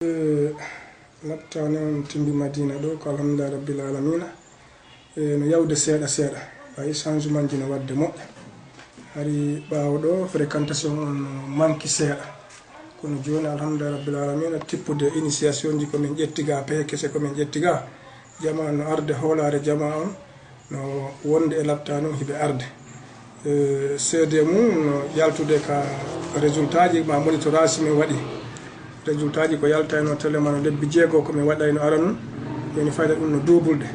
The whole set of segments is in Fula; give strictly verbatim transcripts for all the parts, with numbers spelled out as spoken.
Eh, Laptaane on timbi Madina ɗo, ko alhamdulillahi rabbil alamina. Eh, no yawde seeɗa seeɗa, ɓay changement ji no waɗde moƴƴa. Hari ɓaawo ɗo, fréquentation on no manki seeɗa. Kono jooni, alhamdulillahi rabbil alamina, tippude initiation ji ko min ƴetti ga, pehe kese ko min ƴetti ga. Jamaa no arde, hoolaare jamaa on no wonde e laptaane on hiɓe arde. Eh, seede mum no yaltude ka résultat ji ma monitorage si min waɗi. Résultat ji ko yaltayno télé ma no lebbi jeego ko min waɗayno aranu. Jooni fayda ɗum no duubulde.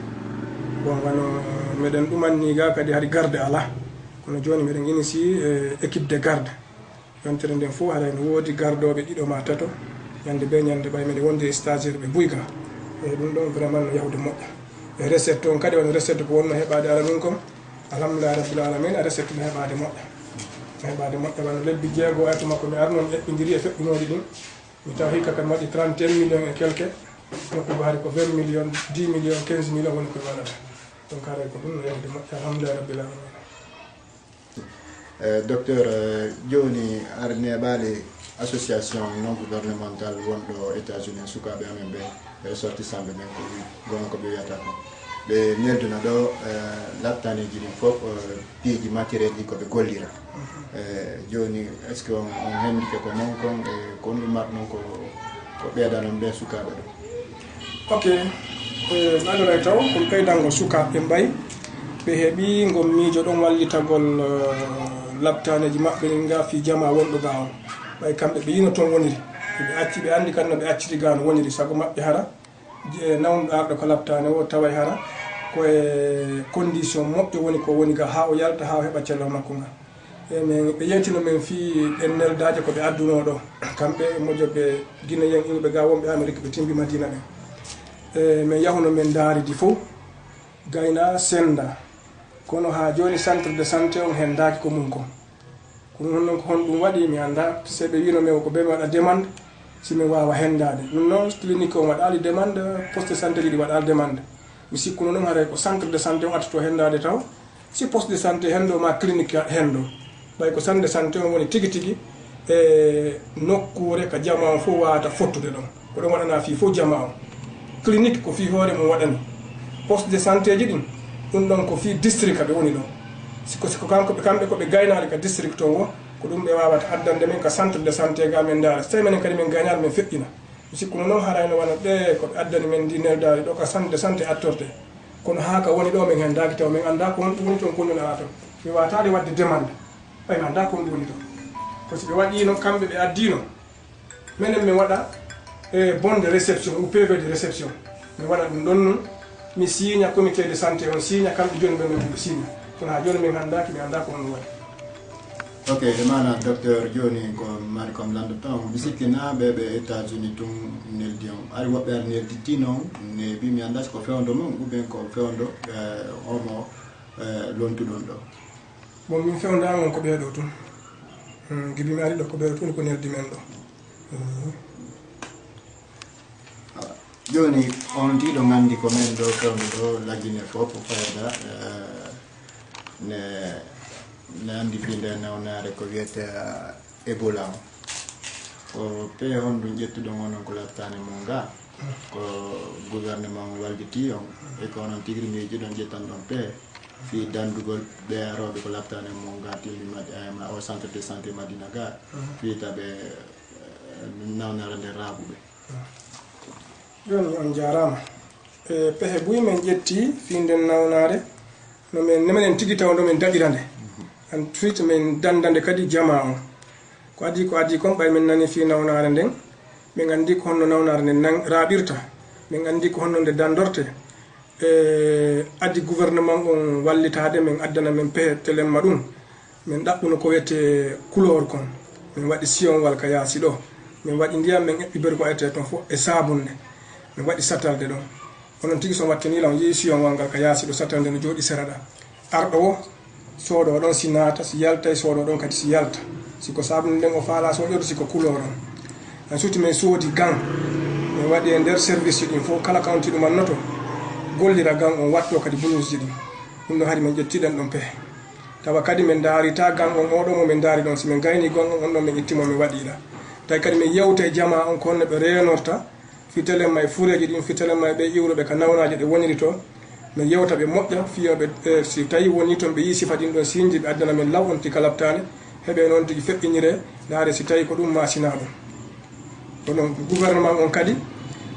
Bon, wano meɗen ɗumanni ga kadi hari garde alaa. Kono jooni meɗen inisi, eh, équipe de garde. Yontere nden fof haray no woodi gardooɓe ɗiɗo ma tato, ñande bee ñande ɓay meɗen wondi e stagiaire ɓe buy ga. E ɗum ɗon vraiment no yahude moƴƴa. E recette on kadi, wano recette ko wonno heɓaade ara nun kon, alhamdulillahi rabbil alamina, recette no heɓaade moƴƴa. No heɓaade moƴƴa, wano lebbi jeego ay tuma ko mi arno mi eɓɓindiri e feɓɓinooji ɗin. Mi tawa hikka kam waɗi trente et un millions et quelques, nokku go hari ko vingt millions, dix millions, quinze millions woni ko mi waɗata. Donc haray ko ɗum no yahude moƴƴa, alhamdulillahi rabbil alamina. Eh, docteur, eh, jooni ar neeɓaali association non gouvernemental wonɗo États-Unis, sukaaɓe amen ɓe, ressortissant ɓe ɓen, ko wi-, gonga ko ɓe wiyata ko. Ɓe nelduna ɗo, eh, laptaneeji ɗin fof, eh, piiji matériel ɗi ko ɓe gollira. Eh, jooni, est-ce que on, on hendike ko mon kon, e ko honɗum marɗon ko, ko ɓeydanon ɓen sukaaɓe ɗo? Ok. Eh, mi adoray taw ko mi ɓeydango sukaaɓe ɓen ɓay ɓe heɓi ngon miijo ɗon wallitagol, eh, laptaneeji maɓɓe ɗin ga fii jamaa wonɗo ga on. Ɓay kamɓe ɓe yino ton woniri. Ɓe acci, ɓe anndi kan no ɓe acciri ga no woniri. Sago maɓɓe hara, je-, nawnuɗo arɗo ko laptaane o taway hara ko e condition moƴƴo woni ko woni ga haa o yalta, haa o heɓa cellal makko ngal. E men, ɓe yewtino men fii ɗen neldaaje ko ɓe addunoo ɗo. Kamɓe e mojoɓe Guinéen iwɓe ga wonɓe Amérique ɓe timbi Madina ɓen. E men yahuno men ndaaridi fow, gayna senda. Kono haa jooni centre de santé on hendaaki ko mun kon. Kono non, non ko honɗum waɗi, mi anndaa. Se ɓe wiino men ko ɓe mi waɗa demande, si mi waawa hendaade. Ɗum noon, clinique on waɗaali demande, poste de santé ji ɗi waɗaali demande. Mi sikkuno noon haray ko centre de santé on attoto hendaade taw. Si poste de santé hendo ma clinique hendo. Ɓay ko centre de santé on woni tigi tigi e nokkuure ka jamaa on fof waawata fottude ɗon. Ko ɗon waɗana fii fof jamaa on. Clinique ko fii hoore mum waɗani. Poste de santé ji ɗin, ɗum ɗon ko fii district ka ɓe woni ɗon. Si ko, si ko kanko ɓe, kamɓe ko ɓe gaynaade ka district on wo, ko ɗum ɓe waawata addande men ka centre de santé ga men ndaara. Si tawi menen kadi men gaynaade men feƴƴina. Mi sikkuno noon haray no wano ɓe ko ɓe addani men ndi neldaari ɗo ka centre de santé attorte. Kono haa ka woni ɗo men henndaaki taw men anndaa ko honɗum woni toon, ko honɗum alaa toon. Mi waawataade waɗde demande, ɓay mi anndaa ko honɗum woni toon. Ko si ɓe waɗiino, kamɓe ɓe addiino, menen min waɗa, e, bon de réception ou P V de réception. Mi waɗa ɗum ɗon nun, mi siiña comité de santé on, siiña kamɓe jooni ɓe min ɓe siiña. Kono haa jooni min hanndaaki, mi anndaa ko honɗum waɗi. Ok, e maana docteur, jooni ko mari ko mi lanndotoo on. Mi sikki na ɓe ɓe États-Unis tun neldi on. Ari woɓɓe ari nelditi non, neeɓi, mi anndaa si ko fewndo mon, ou bien ko fewndo, eh, homo, eh, lontuɗon ɗo. Bon, min fewndaango ko ɓee ɗoo tun. Hmm, gibi mi ari ɗo ko ɓee ɗoo tun ko neldi men ɗo. Hmm. Jooni, on tiiɗo nganndi ko men ɗo fewndo ɗo, Lagine fof, fayda, eh, ne, ne anndi fii nde nawnaare ko wiyetee, eh, Ebola on. Ko pe honɗum ƴettuɗon onon ko laptaane mon ga? Ko gouvernement on walliti on, e ko onon tigi miijiɗon ƴettanɗon pe fii danndugol ɓe arooɓe ko laptaane mon ga, timmi Mad-, eh, ma-, o centre de santé Madina ga, fii ta ɓe, eh, nawnaare nde raaɓuɓe? Jooni on jaaraama. E pehe buy men ƴetti fii nden nawnaare, no men, no menen tigi taw no men daɗira nde. Ensuite men dannda nde kadi jamaa on. Ko adii, ko adii kon, ɓay men nani fii nawnaare nden, men anndi ko honno nawnaare nden nan-, raaɓirta, men anndi ko honno nde danndorte. E adii gouvernement on wallitaade men, addana men pehe telemma ɗum. Min ɗaɓɓuno ko wiyetee couleur kon. Min waɗi siyonwal ka yaasi ɗo. Min waɗi ndiyam, min eɓɓi bari ko aytee ton fof e saabunde. Min waɗi satalde ɗon. Onon tigi so wattanii lan, on yii siyonwal ngal ka yaasi ɗo, satalde no jooɗi sera ɗa. Arɗo wo, soodoo ɗon si naata, si yaltay, soodoo ɗon kadi si yalta. Si ko saabunde nden o faalaa soodoyde, si ko couleur on. Ensuite, min soodi gant. Min waɗi e nder service ɗin fof, kala ka on tiɗumannoto, gollira gant on, wattoo kadi blouse ji ɗin. Ɗum ɗo hari min ƴetti ɗen ɗon pehe. Tawa kadi min ndaaritaa gant on oo ɗoo mo min ndaari ɗon. Si min gaynii gant on, on ɗon min itti mo min waɗi ɗa. Tawi kadi min yewta e jamaa on ko honno ɓe reenorta Fitelemma e fureeji ɗin, fitelemma e ɓe iwruɓe ka nawnaaje ɗe woniri to, mi yewta ɓe moƴƴa, fiyooɓe, e, si tawi woni ton ɓe yii sifa ɗin ɗon sinji, ɓe addana men law on tigi ka labtaani, heɓe noon tigi feƴƴinire, ndaare si tawi ko ɗum maa sinaa ɗum. Ko ɗon gouvernement on kadi,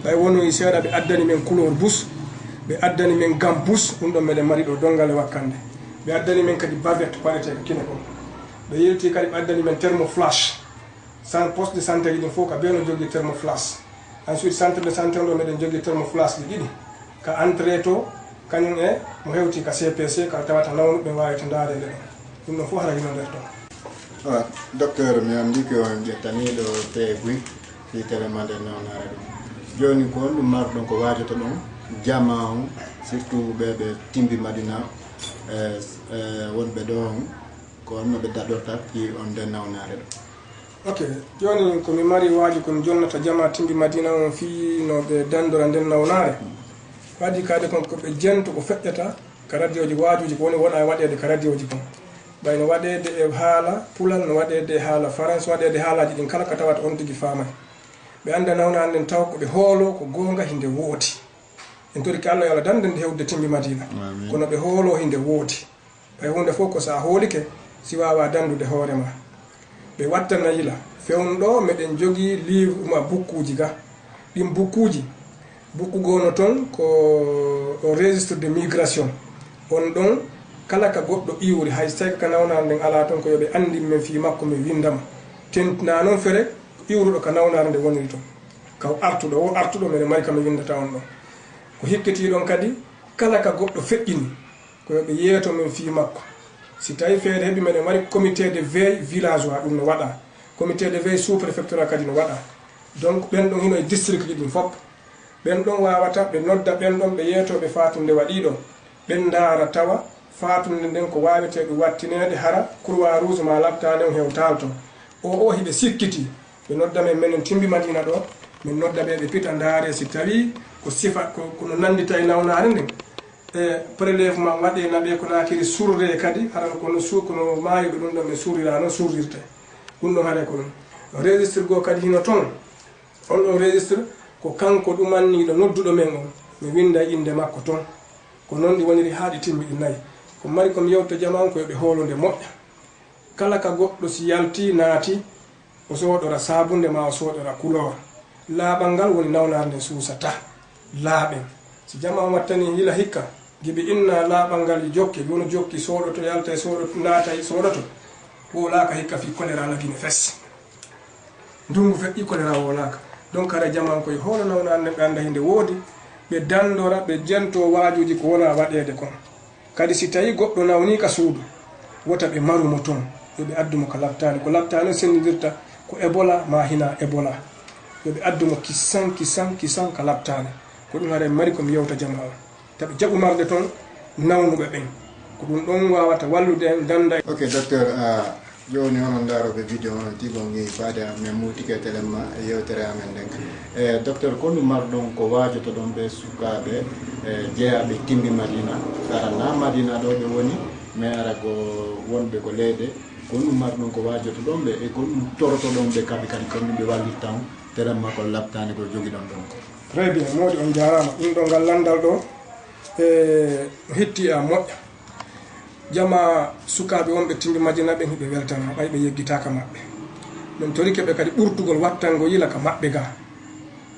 ɓay wonoyi seeɗa, ɓe addani men couleur bus, ɓe addani men gam bus, ɗum ɗon meɗen mari ɗo Donngale Wakkande. Ɓe addani men kadi bavette paɗetee ko kine kon. Ɓe yilti kadi, ɓe addani men thermoflash. San-, poste de santé ji ɗin fof ka bee no jogii thermoflash. Ensuite, centre de santé on ɗo meɗen jogii thermoflash ji ɗiɗi. Ka entrée to, kañum e mo hewti ka C P C, ka tawata nawnuɓe waawata ndaareede ɗon. Ɗum ɗon fof hara hino nder ton. Ah, docteur, mi anndi ko on ƴettaniiɗo peeguy fii théléma nder nawnaare ɗum. Jooni ko honɗum marɗon ko waajotoɗon jamaa on, surtout ɓe ɓe Timbi Madina, e, e, wonɓe ɗo on, ko honno ɓe daɗorta fii on nder nawnaare ɗo? Ok, jooni ko mi mari waaju ko mi jonnata jamaa Timbi Madina on fii no ɓe dandora nden nawnaare. Ko adii kaade kon ko ɓe jento ko feƴƴata ka radioji, waajuuji ko woni wona e waɗeede ka radioji kon. Ɓay no waɗeede e haala Pular, no waɗeede e haala Faransi, waɗeede e haalaaji ɗin kala ka tawata on tigi faamay. Ɓe annda nawnaare nden taw ko ɓe hooloo ko goonga hinde woodi. En torike Allah yo Allah dandu en e hewtude Timbi Madina. Amiin. Kono ɓe hooloo hinde woodi. Ɓay huunde fof ko sa hoolike, si waawaa dandude hoore maa. Ɓe wattana yila. Fewndo meɗen jogii livre ma bukkuuji ga. Ɗin bukkuuji, bukku goo no ton ko o registre de migration. On ɗon, kala ka goɗɗo iwri, hay so tawi ka nawnaare nden alaa ton, ko yo ɓe anndin men fii makko, men winnda mo. Tentinaa non fere ko iwruɗo ka nawnaare nde woniri ton. Ka o artuɗo, o artuɗo, meɗen mari ka min winndata on ɗon. Ko hikkitii ɗon kadi, kala ka goɗɗo feƴƴini, ko yo ɓe yeeto men fii makko. Si tawi feere heɓi, meɗen mari comité de veille villageois, ɗum no waɗa. Comité de veille sous-préfectoral kadi no waɗa. Donc, ɓen ɗon hino e district ji ɗin fof. Ɓen ɗon waawata, ɓe nodda ɓen ɗon, ɓe yeeto ɓe faatunde waɗii ɗon. Ɓen ndaara tawa faatunde nden ko waawetee ɗum wattineede, hara Croix Rouge maa labtaani on hewtaali ton. O, o hiɓe sikkiti. Ɓe nodda men, menen Timbi Madina ɗo, min nodda ɓe, ɓe pita ndaare si tawi ko sifa, ko, ko no nanndita e nawnaare nden. E prélèvement waɗee naɓe ko naakiri surree kadi, hara kono su-, kono maayuɓe ɗum ɗon ɓe surrira, non surrirte. Ɗum ɗon haray ko ɗum. Registre goo kadi hino ton. On ɗon registre ko kanko ɗumanniiɗo nodduɗo men on. Mi winnda innde makko ton. Ko non ɗi woniri haa ɗi timmi ɗi nayi. Ko mari ko mi yewta jamaa on ko yo ɓe hoolo nde moƴƴa. Kala ka goɗɗo si yalti naati, o sooɗora saabunde maa o sooɗora kuloor. Laaɓal ngal woni nawnaare nden suusata. Laaɓen. Si jamaa on wattani yila hikka, gibi inna laaɓal ngal jokki, woni jokki sooɗoto, yalta e sooɗoto, naata e sooɗoto, wowlaaka hikka fii kolera na Gine fes. Ndunngu feƴƴi, kolera wowlaaka. Donc, hara jamaa on koye hoolo nawnaare nden ɓe annda hinde woodi, ɓe dandora, ɓe jento waajuuji ko wona waɗeede kon. Kadi si tawi goɗɗo nawni ka suudu, wota ɓe maru mo ton, yo ɓe addu mo ka labtaani. Ko labtaani sendindirta ko Ebola maa hinaa Ebola. Yo ɓe addu mo kisan, kisan, kisan ka labtaani. Ko ɗum haray mari ko mi yewta jamaa on. Tawi jaɓu marde ton nawnuɓe ɓen. Ko ɗum ɗon waawata wallude en danda. Ok, docteur, ah, jooni onon ndaarooɓe vidéo on, tigi on ngi faade amen muutike telen ma e yewtere amen nden. E, docteur, ko honɗum marɗon ko waajotoɗon ɓe sukaaɓe, e, jeyaaɓe Timbi Madina? Hara na Madina ɗo ɓe woni, mais hara ko wonɓe ko leyɗe. Ko honɗum marɗon ko waajotoɗon ɓe e ko honɗum torotoɗon ɓe kamɓe kadi, ko honɗum ɓe wallirta on telen ma ko labtaani ko jogiɗon ɗon ko? Très bien, moodi on jaaraama. Ɗum ɗo ngal lanndal ɗo, e, no hitti a moƴƴa. Jamaa sukaaɓe wonɓe Timbi Madina ɓen hiɓe weltana, ɓay ɓe yeggitaaka maɓɓe. Min torike ɓe kadi ɓurtugol wattango yila ka maɓɓe ga.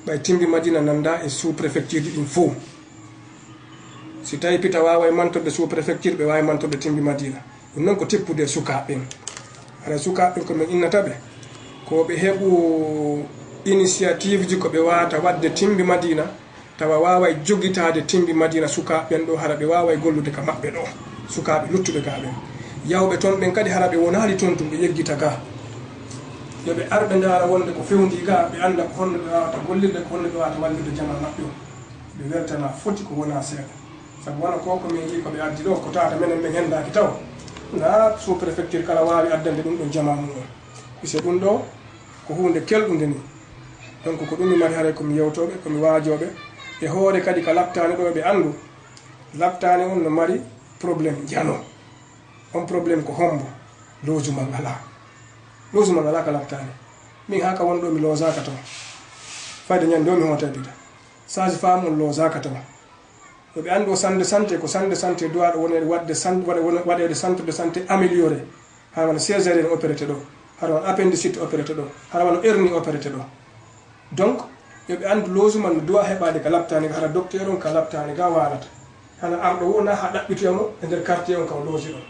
Ɓay Timbi Madina nanda e sous-préfecture ji ɗin fow. Si tawi Pita waaway mantorde sous-préfecture, ɓe waawi mantorde Timbi Madina. Ɗum noon ko tippude e sukaaɓe ɓen. Hara sukaaɓe ɓen ko min innata ɓe, ko ɓe heɓu initiative ji ko ɓe waawata waɗde Timbi Madina, tawa waaway jogitaade Timbi Madina sukaaɓe ɓen ɗo, hara ɓe waaway gollude ka maɓɓe ɗo, sukaaɓe luttuɓe gaa ɓen. Yawɓe toon ɓen kadi, hara ɓe wonaali toon tun, ɓe yeggita gaa. Yo ɓe ar ɓe ndaara wonde ko fewndii gaa, ɓe annda ko honno ɓe waawata gollirde, ko honno ɓe waawata wallirde jamaa maɓɓe o. Ɓe weltana foti ko wonaa seeɗa. Sabu wano ko, ko min yii ko ɓe addi ɗo, ko tawata menen min henndaaki taw. Na sous-préfecture kala waawi addande ɗum ɗon jamaa mum on. Mise ɗum ɗo ko huunde kelɗunde ni. Donc ko ɗum mi mari haray ko mi yewtooɓe, ko mi waajooɓe. E hoore kadi ka labtaani ɗo ɓe anndu. Labtaani on no mari problème njano. On problème ko hombo? Logement alaa. Logement alaa ka labtaani. Min haa ka woni ɗo mi lojaaka toon. Ɓayde ñande o mi hoota bida sage femme on loosaka tawa. Yo ɓe anndu o centre de santé ko centre de santé duwaaɗo wonede waɗde san- waɗe- wone- waɗede centre de santé amélioré. Hara wano césarienne opérete ɗo, hara wano appendicite opérete ɗo, hara wano hernie opérete ɗo. Donc yo ɓe anndu logement no duwa heɓade ka laptani ga, hara docteur on ka laptani ga waalata. Hana arɗo wona ha ɗaɓɓitoya mo e nder quartier on ka o looji ɗon,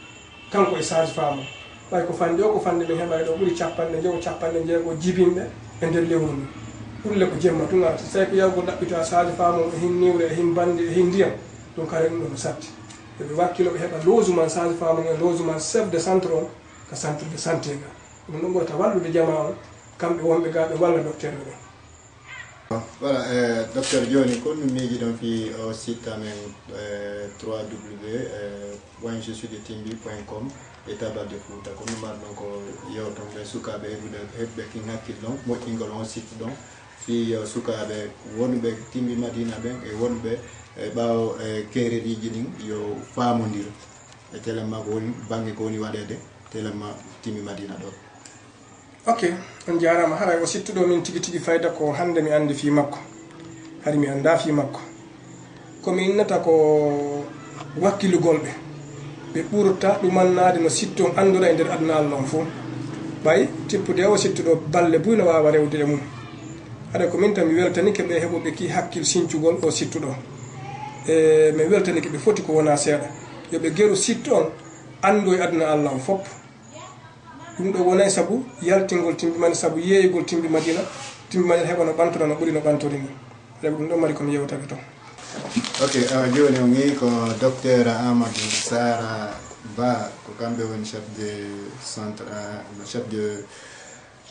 kanko e sage femme on. Ɓay ko fande o ko fande min heɓay ɗo ɓuri capanɗe njeego capanɗe jeego jibinɓe e nder lewru ndun. Kulle ko jemma tun arata, si tawi ko yawgol ɗaɓɓitoya sage femme on e hin niwre e hin bandi e hin ndiyam, ɗum kare ɗum ɗo no satti. Yo ɓe wakkilo ɓe heɓa logement sage femme on e logement chef de centre on ka centre de santé ga. Ɗum ɗum ɓurata wallude jama on, kamɓe wonɓe ga ɓe walla docteur ɓe ɓen. Voilà, eh, docteur, joni ko ɗum miiji ɗon fi o site amen, eh, trois w point je suis de timbi point com, e tabal de fouta ko numar ɗon ko yewton ɓe sukaɓe heɓude heɓɓe kin hakkil ɗon moƴƴingol on site ɗon fi yo sukaɓe wonɓe timbi madina ɓen e wonɓe e ɓawo e kereriji ɗin yo famodir e telemma ko woni bangge ko woni waɗede telemma timbi madina ɗo. Ok, on jarama. Haray o site ɗo min tigi tigi fayda ko hande mi andi fi makko. Hari mi anda fi makko. Ko mi innata ko wakkilugol ɓe, ɓe ɓurta ɗumannade no site on andora e nder aduna Allah on fof. Ɓay tippude o site ɗo balle buy no wawa rewde e mum. Haɗa ko min tan mi weltanike ɓe heɓuɓe ki hakkil sincugol o site ɗo. E mi weltanike ɓe foti ko wona seeɗa, yo ɓe geru site on andu e aduna Allah on fof. Ɗum ɗo wonay sabu yaltingol timbi madina, sabu yeeyugol timbi madina. Timbi madina heɓa no ɓantora no ɓuri no ɓantori ni. Sabu ɗum ɗo mari komi yewtaɓe ton. Ok, awa joni o ngi ko docteur Amadou Sara Ba, ko kamɓe woni chef de centre, euh, chef de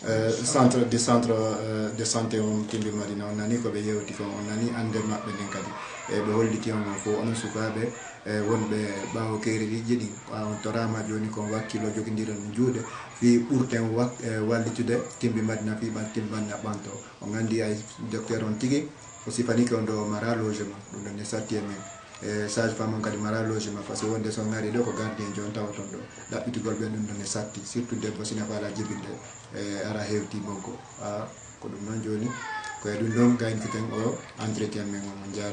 euh, centre de centre euh, de santé on timbi madina. On nani ko ɓe yewti ko, on nani ande maɓɓe nden kadi. E ɓe holliti on fof onon sukaɓe e wonɓe ɓawo kereriji ɗin, ɓawo on torama joni ko wakkilo jogidiron juuɗe fi ɓurten wak- e wallitude timbi madina fi ɓan timbi madina ɓanto. On andi ay docteur on tigi o sifanike on ɗo o mara logement, ɗum ɗon ne satti e men. E sage femme on kadi mara logement parce que wonde so ngari ɗo ko gardien joni tawa ton ɗo, ɗaɓɓitugol ɓe ɗum ɗon ne satti, surtout debbo sina faala jibinde e ara hewti bonko. A ko ɗum noon joni ko e ɗum ɗon gayniteten o entretien men on. On jarama.